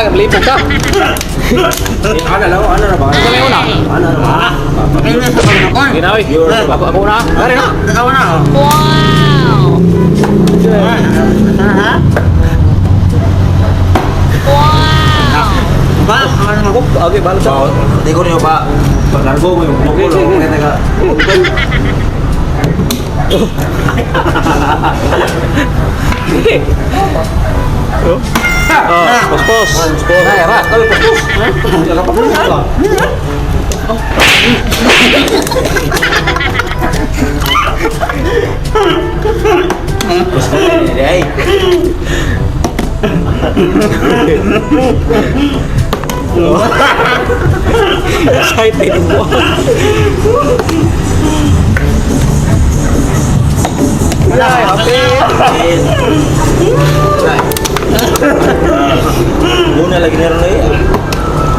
Ra, lipong ka. Ana lang, ana na ba? Ikaw may una. Ana na ba? Ay, nasa pag Ginawi. Ako ako na. Dari na. Ikaw na, oh. Wow! Ha? Wow! Ba? Ano mo? Okay, balos Ba, di ko niyo ba? Paglargo mo yung Okay, kulo. sige. Kaya ka. Oh, pos-pos. Ay, ra. Kami pos-pos. Nakapagpos ka. Pos ka ay. Excited mo. Ay, happy. Muna lagi na rin eh.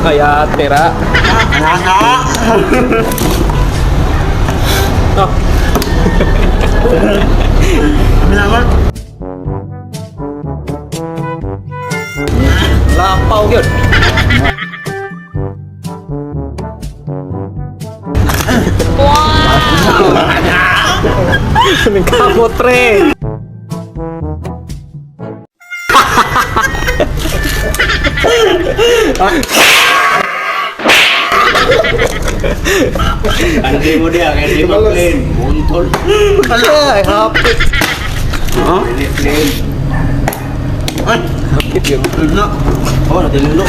Kaya tira. Nasa. Oh, Minamot. Lapaw gyud. Wow! Nagkamot pre. Hindi mo diya, kaya di mo plane. Buntol. Ay, happy. Huh? Plane. Ay, Happy yun. ano? Oh, natililo.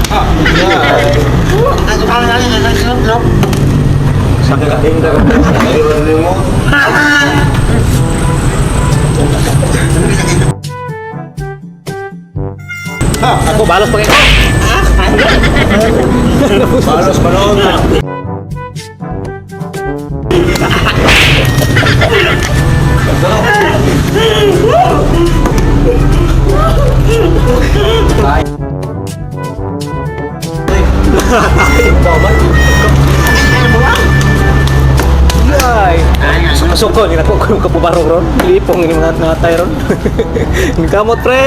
Ano pa na lang, ano, ano, ano? Sakit ka. Hindi mo. Ako balos pa kayo. Balos balon. Ay. Suko ni nako ko kapubarong ron. Lipong ni mga natay ron. Nagkamot pre.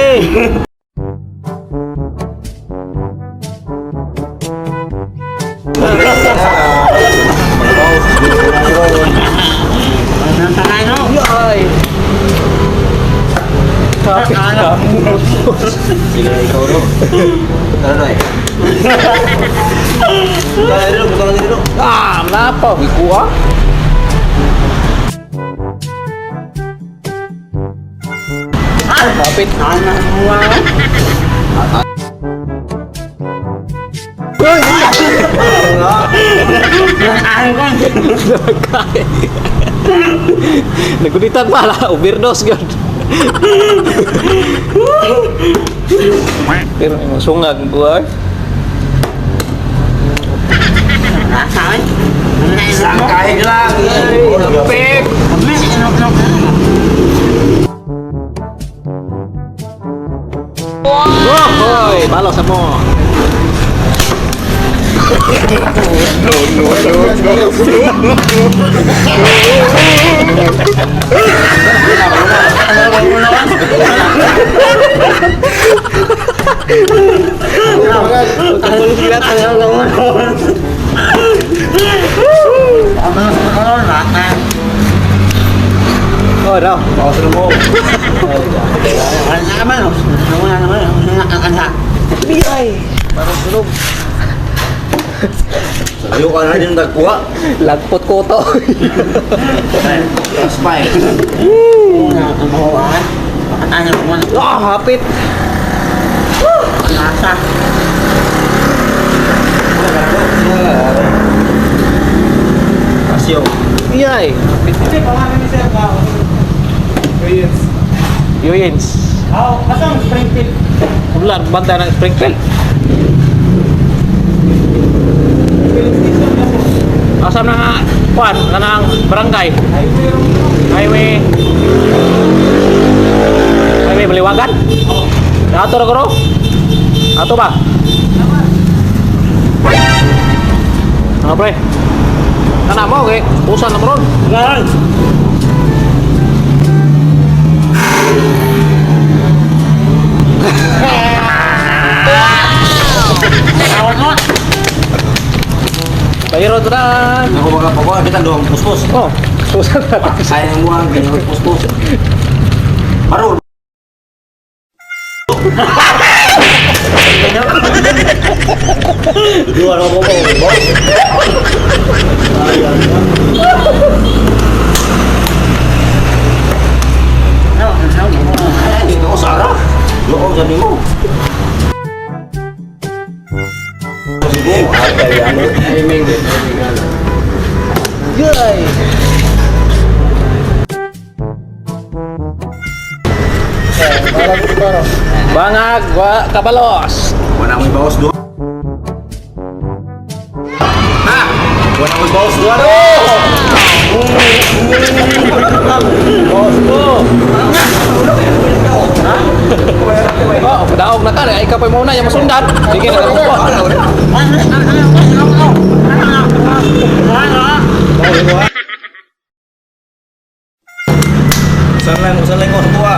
Ano ang tagay, no? Ay. Happy kamot. Sige na ikaw ro. Tara na eh. Tara na, buka na dito. Ah, lapaw gikuha. Kapit. Ano, wow. Ay, ko. Nagkain. Nagulitan pa la, overdose gyud. Pero yung sungag ko ay. Nasa, ay. Ano na, Isang kahig lang. Kapit. Ano, ano, ano? Oh, hoy, balos sa mo. Oh, daw. Bawas na mo. Wala naman, oh. Wala naman, oh. Wala. Ay, parang sunog. Ayaw ka na din nagkuha. Lagpot ko to. Spy. Una, ang buhay. Ano, ano, Ah, hapit. nasa. Asyo. Iyay. Hapit. Yoyens. Oh, asang Springfield? Wala, banda ng Springfield. Asam na nga, kwan, kanang barangay. Highway. Highway Baliwagan? Ato ra guro? Ato ba? Ano pre? Kana mo kay usan na mo ron. Garan. Bayro to na. Ako baka pako, kita doang puspos. Oh, susan na. Sayang mo ang ganyan puspos. Baro. Dua na ko po. Ay, dito ko Sara. Loob sabi mo. Sige, ay, ano? Aiming din, aiming ano. Gay! Bangag, wa, kabalos. Wala akong bawas doon. Ha? Wala akong bawas doon. Bawas ko. Oh, daog na ka, ay ikaw pa muna, yung masundan. Sige, nakakupo. Usan lang ko sa tuwa.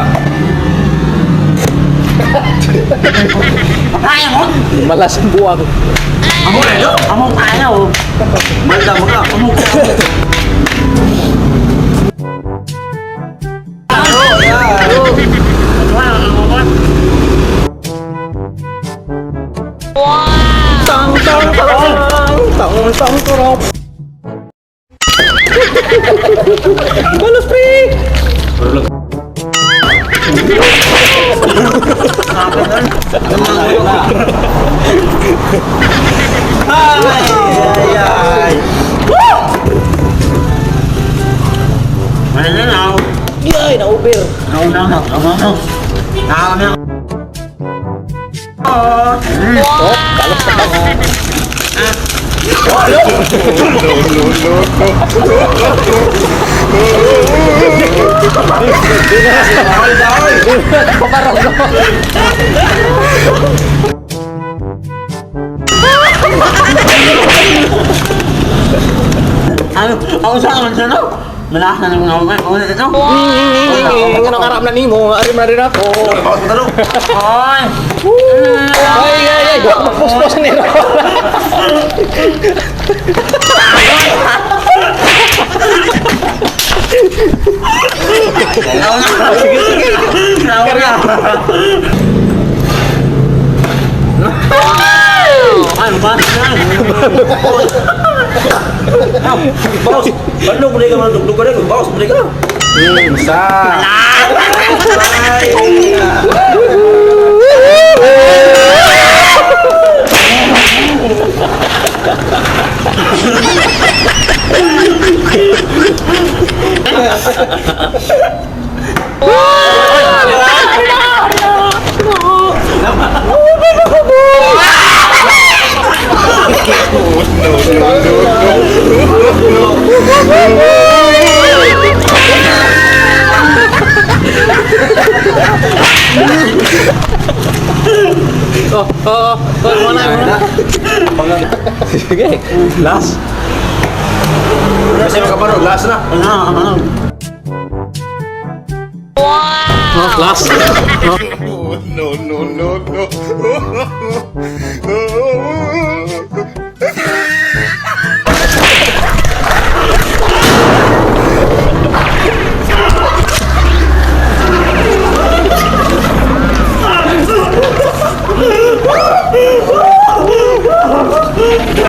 Kaya mo? Malas ang buwag. Amo na do. Among kaya oh. Malda mo ka. Amo ka. Tang tang tang tang tang tang. Balos pre. Ay, ay. Wala na na. Yay, na-over. Na na na na. Na na. Oh, balos na bangag. Malda oy. Paparog ko. Ano? Ako sa akin sa no? Malakas na naman ako. Ako na ito. Nga nang arap na nimo, arim na rin ako. Bawas mo talo. Oy! Ay, ay, ay, puspos ni Ro. Sige, sige. Nauna na. Ano ba? Bawas. Ano ko ka man dugdug ka rin. Bawas mo ka. Sa. Oh, mana, mana. Sige, last. Kasi makaparo last na. Ano? Ano? Oh, last. No, no, no, no.